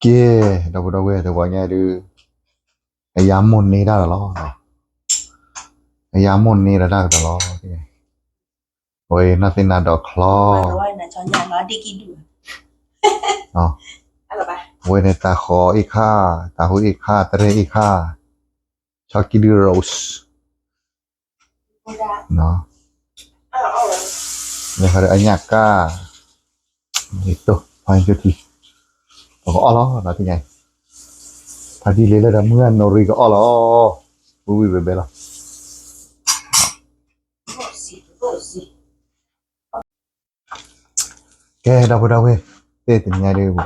ကဲ, ဒီပုၢ်ဒီဝဲၢ် တဝီညါဒုး အယၤမိၢ်န့ၢ်တၢ်ဒီးလီၤ, အယၤမိၢ်န့ၢ်ဒီးတၢ်ကဒီးလီၤ, အဝဲနီၢ်သ့ၣ်နၤဒီးချီ, အဝဲန့ၣ်တၢ်ဃီအ့ၣ်ခါ, တၢ်ဟူအ့ၣ်ခါ, တရဲၣ်အ့ၣ်ခါ, ဆီကံဒု rose, လၢအညၣ်ကါ, တိၢ်ဖီၣ်ကၠိထံ, ပကအီၣ်လီၤ ဒီးသ့ၣ်ညါအံၤ, ဖါတံၢ်လ့လၢဒီးမုၢ်အနိရံကအီၣ်လီၤ, ဝံၣ်ဝံၣ်ဘဲဘဲလီၤ. ကဲ ဒီပုၢ်ဒီဝဲၢ်, သ့ၣ်တနံၤညါဒုး ပက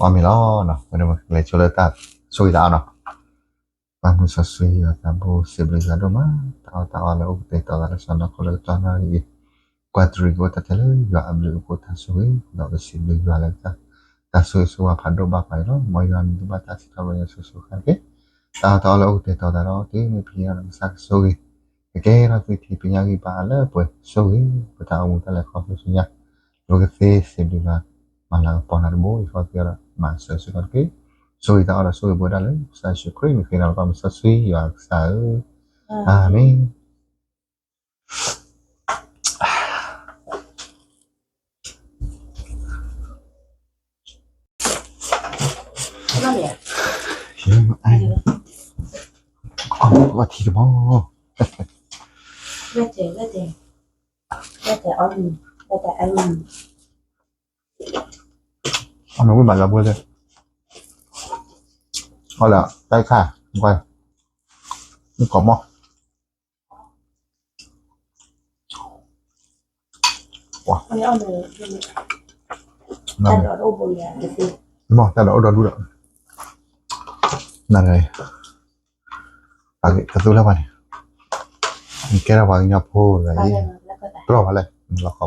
အီၣ်ဒီးလီၤနီၤ, အီၣ်မ့ၤလီၤနီၤ, ဝဲဒၣ်လဲၤဆိလၢတၢ်ဆိၣ်ဂ့ၤတၢ်အီၣ်နီၤ, ပၢ်မုၢ်စီဆှံယွၤသးဘိ စံးဘျုးယွၤဒိၣ်မး, တၢ်အီၣ်တၢ်အီလၢအိၣ်ကတဲာ်ကတီၤသးလၢစီၤနီၤခိၣ်လၢကတီၢ်နၣ်ရံၣ်အံၤ, ကွၢ်တရံးကအိၣ်တၢ်ထဲလၢယွၤအဘျုးအဖှိၣ်တၢ်ဆိၣ်ဂ့ၤ, ဒီးပစံးဘျုးယွၤလၢ တၢ်ဆိၣ်ဂ့ၤဆိၣ်ဝါဖးဒိၣ်ဘၣ်ပှၤအံၤလီၤ. မ်ယွၤမံၤဒိၣ်ဘၣ်တၢ်စံးထီၣ်ပတြၢၤယွၤဆိၣ်ဆိၣ်ခါတက့ၢ်. တၢ်အီၣ်တၢ်အီလၢအိၣ်ကတဲာ်ကတီၤသးဒီး တုၤမ့ၢ်ဖဲညါဒီးကစၢ်ကဆိၣ်ဂ့ၤ, ကကဲထီၣ်သုထံၣ်ပညါဂံၢ်ဘါအလၢပှဲၤ, ဆိၣ်ဂ့ၤပတၢ်အိၣ်မူတၢ်လဲၤခီဖျိဆူညါ, ပကသ့စံးဘျုးဘၣ် မၤလၤကပီၤနၤတဘိ ယဃီသ့ဒီး မၤစၢၤစ့ၢ်ကီးတက့ၢ်. ဆိၣ်ဂ့ၤတၢ်အီၣ်ဒီးဆိၣ်ဂ့ၤပဝဲဒၣ်လၢ ကစၢ်ယ့ၣ်ၡူးခရံာ်မံၤဃ့နၤလီၤ ပၢ်မုၢ်စီဆှံယွၤကစၢ်ဧၢ, အၤမ့ၣ်. အမ့ၢ်ဝံၣ်မးလၢပှဲၤလၢ, အီၣ်လၢတၢ်ခါ, ကွၢ်, မုၣ်ကီၢ်မီၢ်. မ့ၢ်တၢ်ဒီးအိၣ်ဒီဒူၣ်ဒီး, နၤ, ကသူလၢပှၤန့ၣ်, ကဲထီၣ်ပှၤကညီဖိလၢအံၤ, တြီၢ်ပှၤလဲၣ်, လီၤခီ,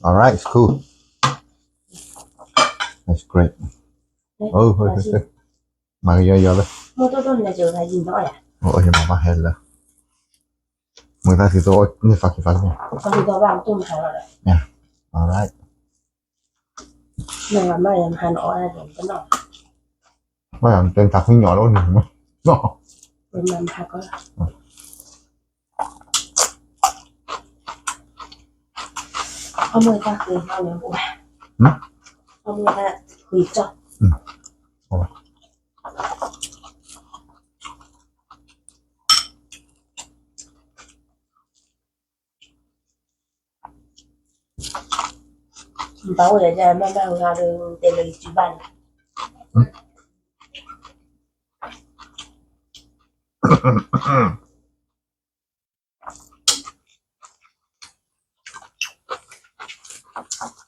alright, it's cool, that's great, မၤကယီယီလၢ, မၤကယီယီလၢ, မ့ၢ်တၢ်သံသိန့ၣ်သီခံသီလၢ, alright, မ့ၢ်တၢ်သံညီလီၤန့ၣ်, အမ့ၢ်တၢ်ဃု, အမ့ၢ်တၢ်ဃုကၠီ ဘၣ်အိၣ်ဒီးမ့ၢ်မ့ၢ်ဂၤဒီး တဲလၢယစုဘၣ်န့ၣ်, ဝံၤဒၣ်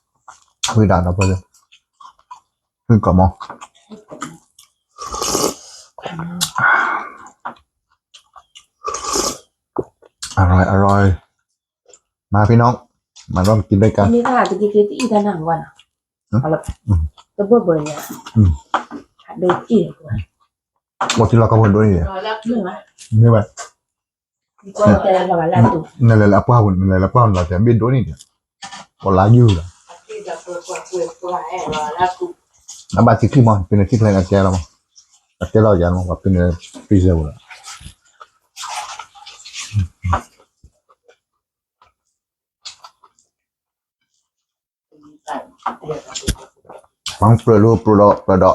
ဒီးပှဲၤလၢ, ဝံၣ်ကီးမီၢ်, อร่อยอร่อย, มาพี่น้อง, มาร่วมกินด้วยกัน, တဘၢၣ်ဘၢၣ်ညါ, ဒိၣ်ကံၢ်, မ့ၢ်ဘၣ် နလဲၤလၢအပှၢ်ပူၤ နလဲၤလၢအပှၢ်ပူၤလီၤ တဲဘ့ၣ်ဒိၣ်န့ၣ်ဒီး, ပှၤလါယူၤလီၤ, အဘၣ်ထံချံမး ပနထံချံအတဲလီၤမး, အတဲလီၤယၤမး ပှၤပန freezer ပူၤလီၤ. ပှၤပျၢၤဒိၣ်ပျၢၤ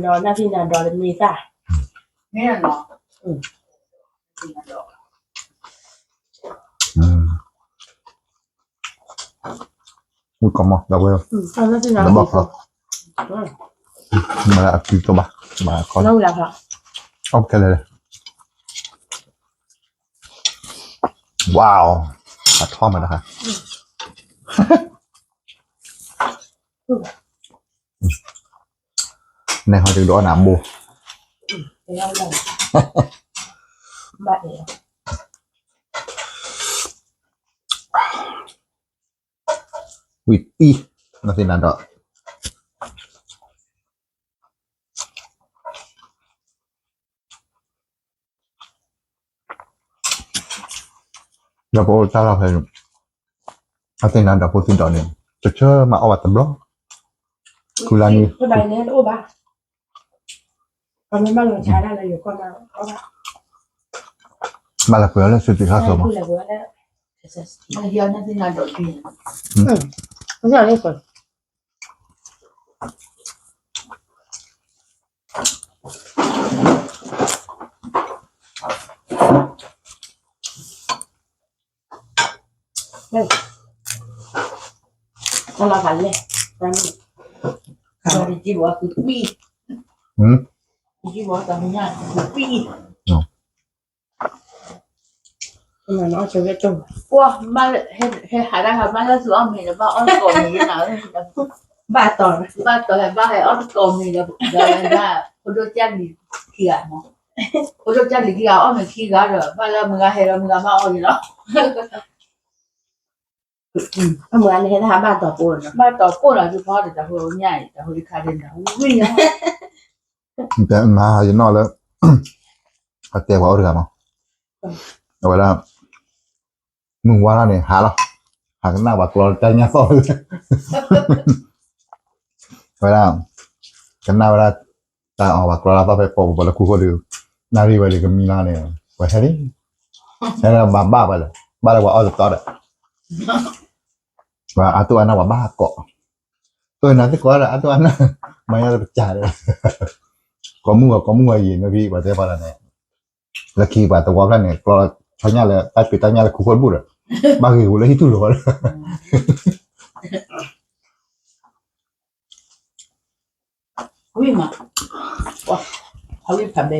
ဒီး ပျၢၤဒီး နၢ်ဖံးနၤဒီးတမ့ၢ်တၢ်, မုၣ်ကီၢ်မီၢ် ဒီပုၢ်ဝဲၢ်, ဒီးဘၣ်ဖျီ, မၤလၢအကုကဘၣ်, မၤခီ, အီၣ်ခဲလၢာ်လၢ Wow, အထီၣ်မးတခါ, နဲဟီဒုးဒီးအီၣ်နၤဘိ, ဝံၣ်တံၢ်, နသ့ၣ်နၤဒီး အ ဒီးပအိၣ်တၢ်လီၢ်ဖဲန့ၣ်, အသ့ၣ်နၤဒီးဖိသံဒီးန့ၣ်, တဆၢမၤအီၣ်ဘၣ်တဘျီ, ခူလါနံၤ, မၤလၢပှဲၤအီၤလၢသုသ့ၣ်ခါဆၢမး, တၢ်လီၤဖးလဲၢ်, တၢ်မ့ၢ်, တၢ်တကံဘီသုကွံ, တကံဘီတၢ်မ့ၢ်ညါသုကွံ, ကွၢ်, ဟဲဟးတၢ်ဟးဘၣ်လၢသုအီၣ်မ့ၤဒီး ဘၣ်အီၣ်တကိးမ့ၤလၢနၤ, ဘၣ်တီၤ, ဘၣ်တီၤဟဲဘၣ်ဟဲအီၣ်တကိးမ့ၤဒီး, ဒီးဝဲဒၣ်, ဖိဒိၣ်ကၢ်လံၤခံဂၤမး, ဖိဒိၣ်ကၢ်လံၤခံဂၤအီၣ်မ့ၤခံဂၤဒီး ဘၣ်လၢမုၢ်ဂၤဟဲဒီးမုၢ်ဂၤဘၣ်အီၣ်က့ၤလီၤ. အမုၢ်ဂၤန့ၣ်ဟဲဒၣ်ဟးဘၣ်တီၤပိၢ်နီၤ, ဘၣ်တီၤပိၢ်လီၤ ဒုးဖီဒီးတၢ်ဟိညါအံၤ တၢ်ဟိတခါဒဲးနီၤ, ဝံၤနီၤ, တဲမၤယနီၣ်လၢ, အတဲပှၤအိၣ်တဂၤမး, အဝဲဒၣ်, မုၢ်ဝါထီၣ်န့ၣ် ဟးလီၤ, ဟးကနၣ်ပှၤကျီတၢ်ညၣ်သီၣ်, ဝဲဒၣ်, ကနၣ်ဝဲဒၣ်, တၢ်အီၣ်ပှၤကျီတၢ်သီၣ်ဖဲပိာ်ပူၤပှၤလၢခူခိၣ်ဒီး, နၣ်ရံၣ်ဝဲဒီးကမံလီၤန့ၣ်, ပှၤဟဲလံ, ဟဲလၢဘၣ်ဘၣ်ပှၤလဲၣ်, ဘၣ်လၢပှၤအီၣ်တသီဒီး, ပှၤအါတူၢ်အါနၢ်ပှၤဘၣ်ကိး, အၢ နၤသ့ၣ်ကိးဒီးအါတူၢ်အါနၢ်, မၤညါလၢပစၢ်ဒီး, ကိးမုၢ်ဂီၤ ကိးမုၢ်ဂီၤယံာ်နီၢ်ဖံ ပှၤတဲပှၤလၢန့ၣ်, လၢခံပှၤသဝီဖျၢၣ်န့ၣ် ကျီ, ဆီညၣ်လၢတၢ်ဖံးတၢ်ညၣ်လၢခူခိၣ်တဘူၣ်ဒီး, ဘၣ်ဂ့ၤဂူာ်လၢဟံၣ်တူၢ်လိာ်ဝဲလၢ ဝံၤမး, ဝံၤဖးဘဲ,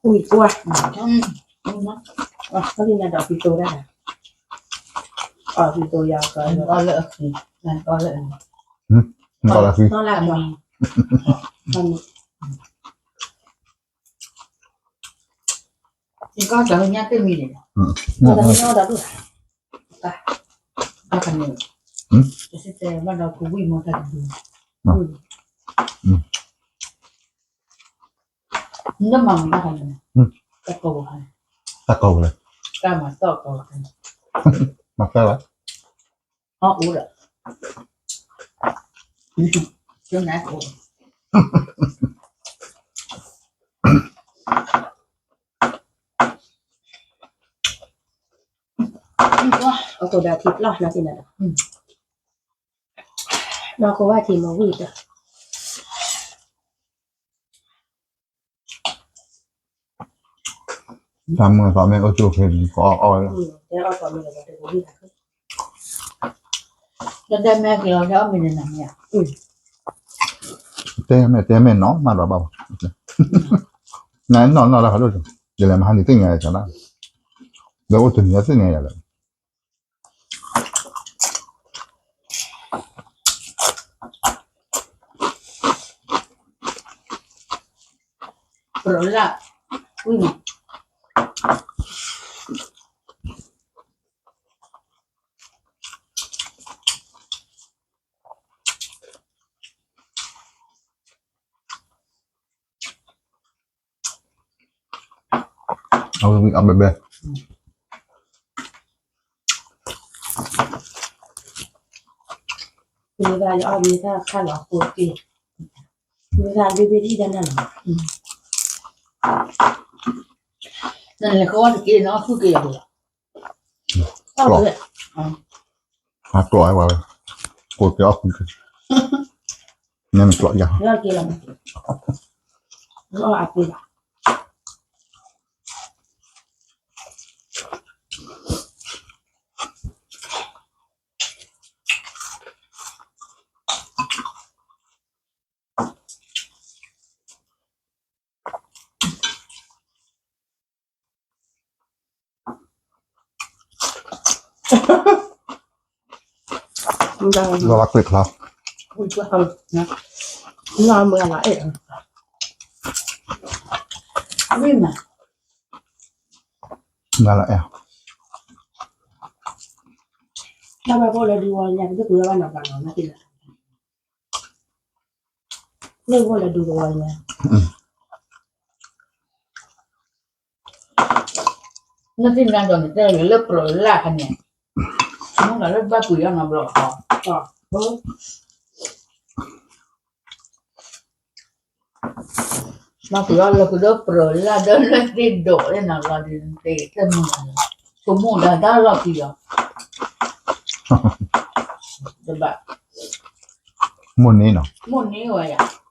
ဝံၤကွၢ်, အီၣ်လၢအီၣ်လၢအီၣ်လၢအီၣ်လၢအီၣ်လၢအီၣ်လၢအီၣ်လၢအီၣ်လၢအီၣ်လၢအီၣ်လၢအီၣ်လၢအီ�11ယကီၢ်တၢ်ညါတမံၤန့ၣ်, တၢ်ညါတၢ်ဒိၣ်, တၢ်, တၢ်ခါန့ၣ်, တစဲးတဲဘၣ်ဒီးကဝံၣ်မီတၢ်တဒု, နမၤမတၢ်ခါန့ၣ်, တၢ်ကိးဝဲ, တၢ်ကိးဝဲလဲၣ်, တၢ်မၤတီၢ်ကိးဝဲ, မၤတီၢ်ဝဲ အအိၣ်ဒီး, ကနၣ်အိၣ်ဒီး, အဃိဒီးထံပျီၢ်နီၤသ့ၣ်နီၤဒီး, နီၢ်ကဝၢ်ထံမီၤဝံၣ်ဒီး တၢ်မုၢ်သီမ့ၢ်အိၣ်ကၠိဖဲ ကအီၣ်အီၣ်ဝဲလီၤ, တဲမဲာ်က့ၤလီၤ တဲအီၣ်မ့ၤန့ၣ်နၤမ့ၢ်ဧါ, တဲမဲာ် တဲမဲာ်နီၤ မၤဒီးဘၣ်ဘၣ်, နနီၢ်နီၢ်လၢဟးဒိၣ်, ယလဲၤမဟါန့ၣ်သ့ၣ်ညါယၤလီၤ, ဒီးအိၣ်တနံၤသ့ၣ်ညါယၤလီၤ ပလၢ်, အဝဲဝံၤအဘဲဘဲ, မ့ၢ်ဒၣ်ယအီၣ်မ့ၢ်တၢ်ခါလီၤအဃိတက့ၢ်, မ့ၢ်ဒၣ်ဘ့ၣ်ဘ့ၣ်ဒ်အံၤဒၣ်နၤလီၤ, နလဲၤဃီဝဲတက့ၢ်နီၤ သူက့ၤအီၤ, ကျီၢ်, အကျီၢ်ဝဲ, ကိးက့ၤအီၣ်ဃုက့ၤ, နကျီၢ်ယၤ, လီၤအပူၤဘၣ်. လီၤဘၣ်ကျ့ချီ, လီၤမုာ်လီၤအဲၣ်, မုာ်လီၤအဲၣ်, တၢ်ဘၣ်ဘိၣ်လၢဒုးဝီညါ ပတကူၣ်ဘၣ်နီၤဘၣ်နီၤ နၢ်က့ၤလၢ လၢဂီၢ်လၢဒုးကဝီၤညါ, နသ့ၣ်နၤဒီးန့ၣ် တဲလၢပြၢလၢ်ခါန့ၣ်, မ့ၢ်လၢဘၣ်ပှ့ၤအီၣ်နီတဘျီဃီ, ဘၣ်ပှ့ၤအီၣ်လၢကဒီးပြၢလၢ်ဒီးလၢသ့ၣ်ဒိးသ့ၣ်နီတဘျီဒီး သ့ၣ်မုၢ်လၢ်လၢ ဆိကမိၣ်ဒၣ်တၢ်လီၢ်ခံလီၤ, တဘၣ်, မိၢ်န့ၢ်နီၤ, မိၢ်န့ၢ်ဝဲယၤ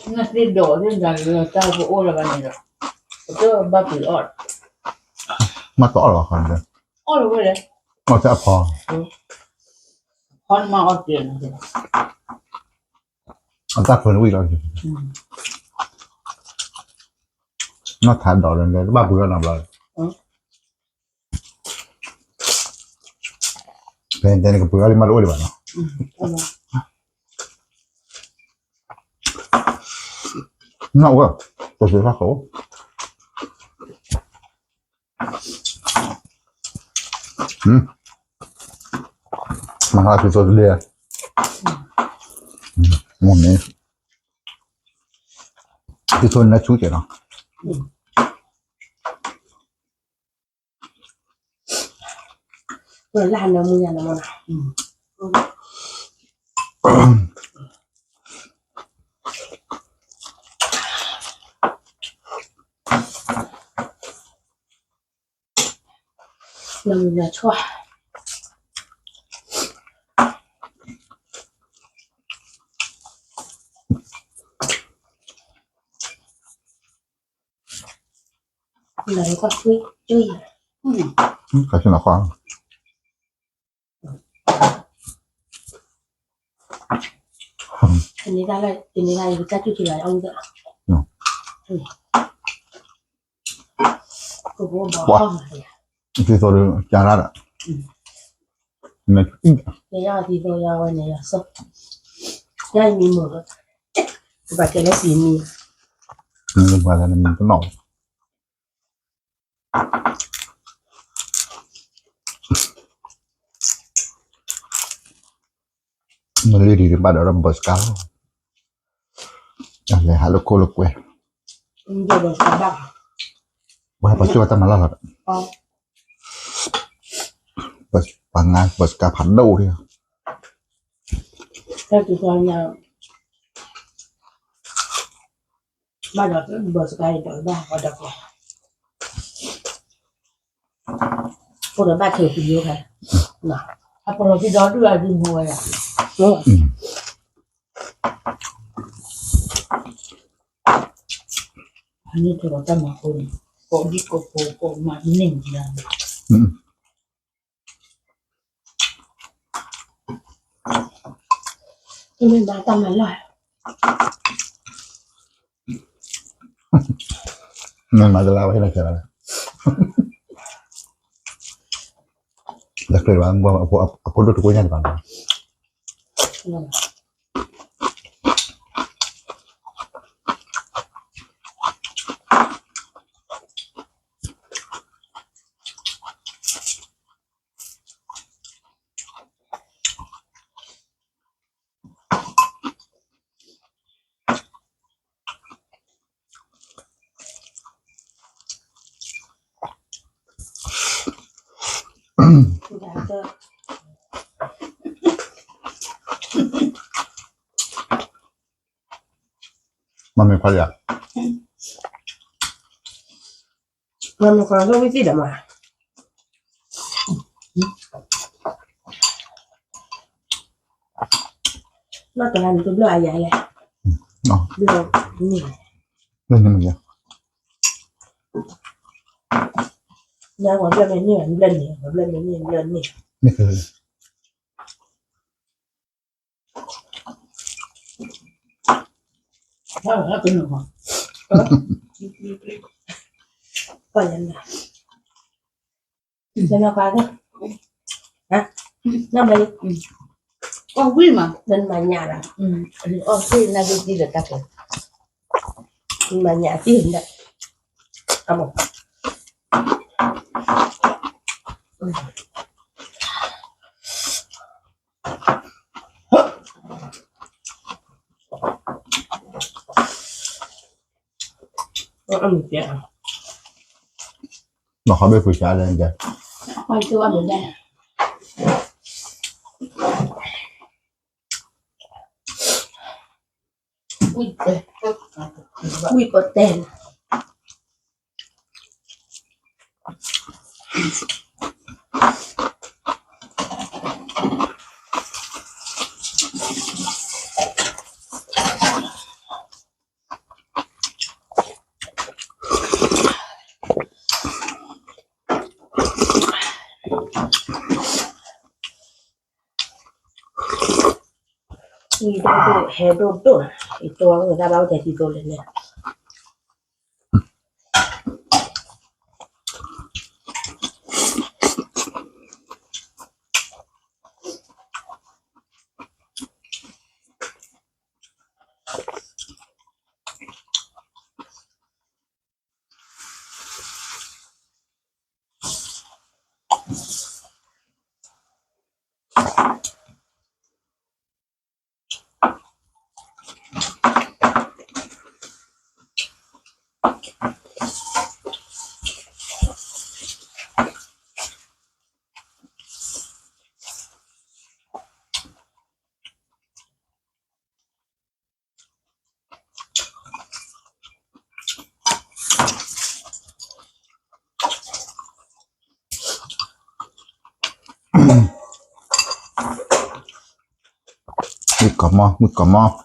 နသ့ၣ်ဒိးသ့ၣ်ဒၣ်လၢတၢ်ကအိၣ်လၢၤဘၣ်န့ၣ်ဒီး, ပတဘၣ်ပှ့ၤအီၣ်, မ့ၢ်တအီၣ်လၢၤဘၣ်ဃီန့ၣ်, အီၣ်လၢၤဝဲလဲၣ်, အီၣ်တၢ်အဖီ, ဖီနမၤအီၣ်တက့ၢ်န့ၣ်, အတၢ်ဖျိန့ၣ်ဝံၤလီၤ, နီၢ်ထးဒိးလၢၤ တဘၣ်ပှ့ၤအီၣ်နီတဘျီ ဖဲတဲန့ၣ် ကပှ့ၤအီၣ်လံမးတအိၣ်ဒံးဘၣ်နီၤ, နီၢ်ဝဲ, တစဲးဖးခိၣ်, မၤဟါဖံသိတလ့, မိၢ်န့ၣ်, ဖံသိနၢဆူကဲနီၤ လၢနမူညါနမနီၤ, နမူညါဆွါ, နကွၢ်ဆွေ, ခါဆူနခွါ, န့ၣ်ဒၣ်လၢ တန့ၢ်ဒၣ်ယကစၢ်တူၢ်ထံလီၤ အဝံသး, ပှၤ, ဒ်သိးဒီး ကၢ်ရၣ်ဒီး, ယၤဒ်သိးယၤဝဲန့ၣ်ယၤစီ, ယၤအံၤမံၤမုာ်လီၤ, ကဘၣ်ကဲလၢစံးမံၤ, ပှၤလၢနမံၤတနီၣ် မ့ၢ်လံဒံးဘၣ်ဒီး bus ကါလီၤ, လဲၤဟးလၢခိၣ်လၢကွဲ, ပှၤဟဲပှၤကၠိတၢ်မၤလၢ်လီၤ, ပှၤငါ bus ကါဖးဒိၣ်လံ, တၢ်တုၤညါ ဘၣ်ဒီး bus ကါအံၤဒီးဘၣ်ဟးဒီးကွဲ, အိၣ်ဒီးဘၣ်ထုးဖံးယိဖဲ, အပလီၢ်ခံဒီဒူၣ်အဒုးမူဝဲဒၣ်, အန့ၣ်တလီၤတၢ်မၤဖိန့ၣ်, ကိးဒံကိးဖိကိးမၤန့ၢ်မူဒါန့ၣ် မ့ၢ်မၤတၢ်မၤလၢ်, မ့ၢ်မၤတလါဝဲဟဲလီၤခဲလၢာ်, တချုးဘၣ် အဖိဒိၣ်တကိးညါတဘၣ်လီၤ.မ့ၢ်မ့ၢ်ခွါယၤ, မ့ၢ်မ့ၢ်ခွါလၢဝံသ့ၣ်ဒီးမး, နီၢ်တဂၤန့ၣ် တဘျီအယၤလဲၣ်, ဘျီန့ၣ်, ဘျီန့ၣ်မ့ၢ်ယၤ, နဝဲဘျီမ့ၢ်န့ၢ်, ဘျီန့ၣ်, ဘျီမ့ၢ်န့ၢ်, ဘျီန့ၣ်, န့ၣ် ပှၤလၢနၤ, လၢနခွါလၢ, ဟါ, နဘျီ, အီၣ်ဝံၣ်မး လၢနမၤညၣ်လီၤ, အီၣ်သ့ၣ်နၤဒ်တံၢ်လၢတၢ်ကဲ, နမၤညၣ်သ့ၣ်လၢ, အမ့ၢ် ဟ ဘၣ်ဃးဘ့ၣ်ပူၤစးလဲၣ်, ဝံၣ်ပတဲ, အံၤဒိၣ်ဒိၣ် ဟဲဒိၣ်ဒိၣ်, အံၤတိၢ်ဝဲတၢ်ဘၣ်အိၣ်ထဲတံၤသိလၢန့ၣ် မုၣ်ကမီၤ မုၣ်ကမီၤ,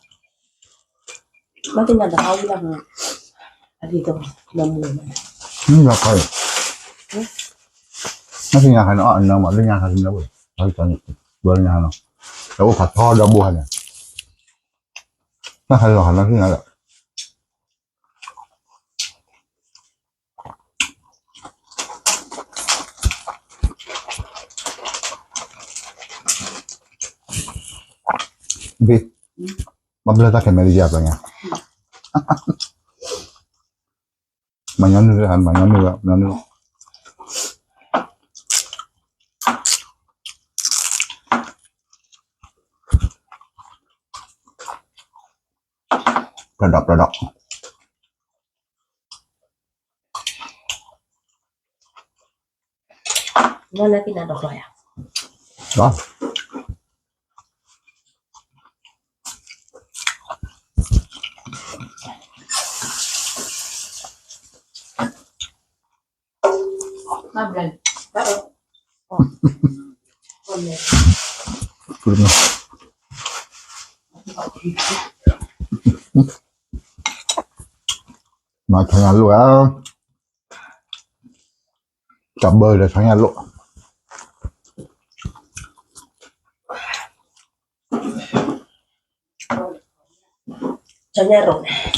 မ့ၢ်တညါတဟါဝံၤလၢ, အဒ်သိး, နမူ, မ့ၢ်လီၤခါ, မ့ၢ်တညါခါန့ၣ် အနၢမး လၢညါခါန့ၣ်, ဘၣ်ညါ, တအိၣ်ဖးထီဒီဘိဟါန့ၣ်, နခါလီၤခါနၤသ့ၣ်ညါဒီး ဘ့ၣ်, ဘၣ်ဘျၢတၢ်ခဲမဲာ်တယၤပျီညါ, မၤညီနုၢ်လၢဟါ မၤညီနုၢ်လၢ, မၤညီနုၢ်လၢ, ပျီဒီး ပျီဒီး နနၢ်က့ၤနၤဒီးကျီယၤ, မၤထီၣ်ညါလိၣ်ဧါ, တၢ်ဘၢဒီးထီၣ်ညါလိၣ်, ထီၣ်ညါလိၣ်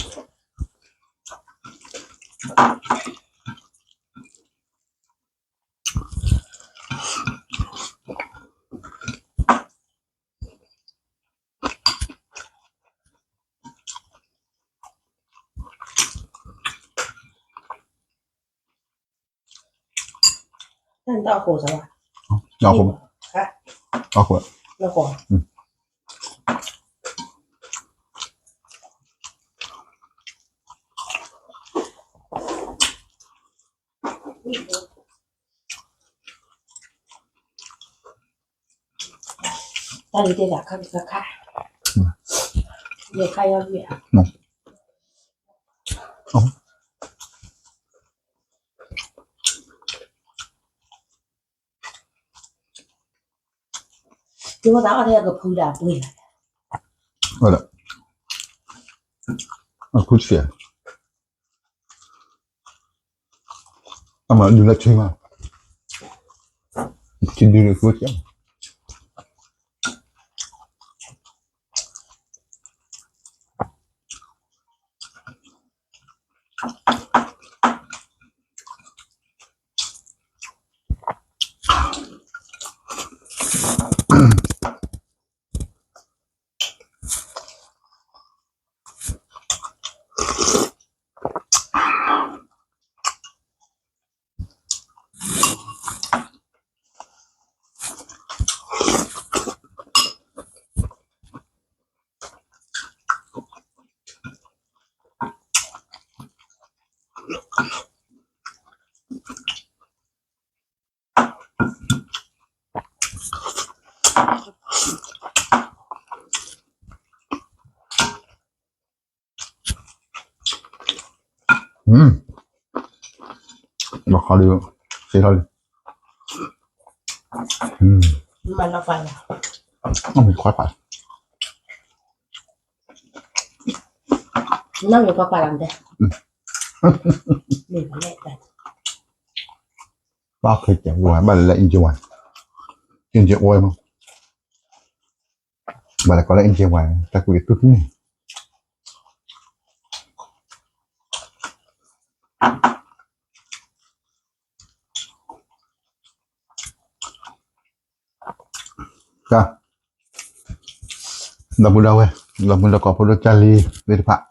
န့ၣ် တၢ်အဃိစ့ၢ်ဘၣ်, အဃိ, အဃိ, တၢ်လံတဲဒၣ်ခါခါခါ, လဲၤခါယီၤဝံၤဧါ, တုၤဝဲသးအီၣ်ထဲကဖုဒၣ်ပှ့ၤလီၤ, ဝဲဒၣ်, အဖုတဖျဲး အမၤဒုးလၢထံမး, ထံဒုးလၢကျိကဲး, ဒီး စ့ထီၣ်လံ, မ့ၢ်ခွါခွါ, ဘၣ်ခဲကဲဝဲ ဘၣ်လဲၤလၢ engine oil, engine oil မး, ဘၣ်လဲၤကိးလၢ engine oil တၢ်ကူၣ်က့ၤတူၢ်န့ၣ် က, ဒီပုၢ်ဒီဝဲၢ်, ဒီပုၢ်ဒီဝဲၢ်ကိးဖိဒိၣ်ကၢ်လံၤသ့ၣ်တဖၣ်,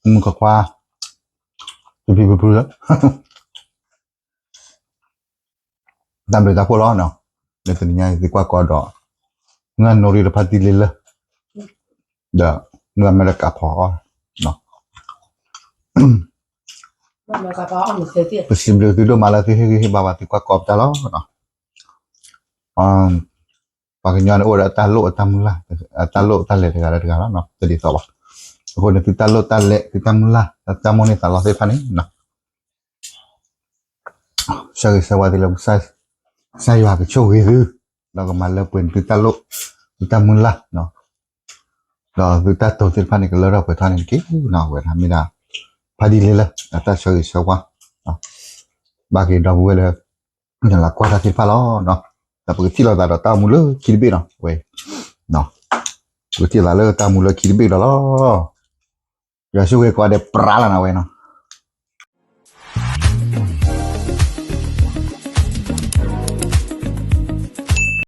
မုၣ်ကခွါ, ဖံဖံဖုဖုလၢ တၢ်ဘျုးတၢ်ဖှိၣ်လီၤနီၤ, လၢတနံၤညါအံၤ သုကွၢ်ကီဒီး မုၢ်အနိၣ်ရံၣ်တဖၣ်တံၢ်လံလၢ ဒီး မုၢ်အမဲရကၤဖီအီၣ်, ပစံးဘျုးသုဒိၣ်မးလၢသုဟ့ၣ်ဂံၢ်ဟ့ၣ်ဘါဘၣ် သုကွၢ်ကီပတၢ်လီၤနီၤ, ပှၤကညီန့ၣ်အိၣ်ဒီးတၢ်လိၣ်တၢ်မုၢ်လၢ်, တၢ်လိၣ်တၢ်လဲၤတဂၤလၢတဂၤလီၤနီၤ, တဒ်သိးဘၣ်, အဃိန့ၣ် သုတၢ်လိၣ်တၢ်လဲၤ သုတၢ်မုၢ်လၢ် တၢ်မိၣ်န့ၢ်သးလီသ့ၣ်တဖၣ်န့ၣ် ဆၢဂ့ၤဆၢဝါသုလၢ ကစၢ်ယွၤကဆိၣ်ဂ့ၤသု, ဒီးကမၤလၢပှဲၤန့ၣ်သုတၢ်လိၣ်, သုတၢ်မုၢ်လၢ်, ဒီးသုတၢ်တိာ်သ့ၣ်တဖၣ်န့ၣ် ကလၢထီၣ်ပှဲၤထီၣ်န့ၣ်တက့ၢ်နီၤ, ဝဲဒၣ်မ့ၢ်ဒၣ် ဖါဒံလ့လၢ အတၢ်ဆၢဂ့ၤဆၢဝါ, ဘၣ်က့ၤဒီပုၢ်ဝဲၢ်လၢ နလၢကွၢ်တၢ်သ့ၣ်တဖၣ်လီၤနီၤ, ဒီးပကထံၣ်လိာ်သးဒီးတၢ်အိၣ်မူလၢခံတဘ့ၣ်နီၤ, ဝဲ ပကထံၣ်လိာ်သးလၢတၢ်အိၣ်မူလၢခံတဘ့ၣ်ဒီးလီၤ, ယွၤဆိၣ်ဂ့ၤကိးဂၤဒဲးပြးလီၤနီၤဝဲနီၤ,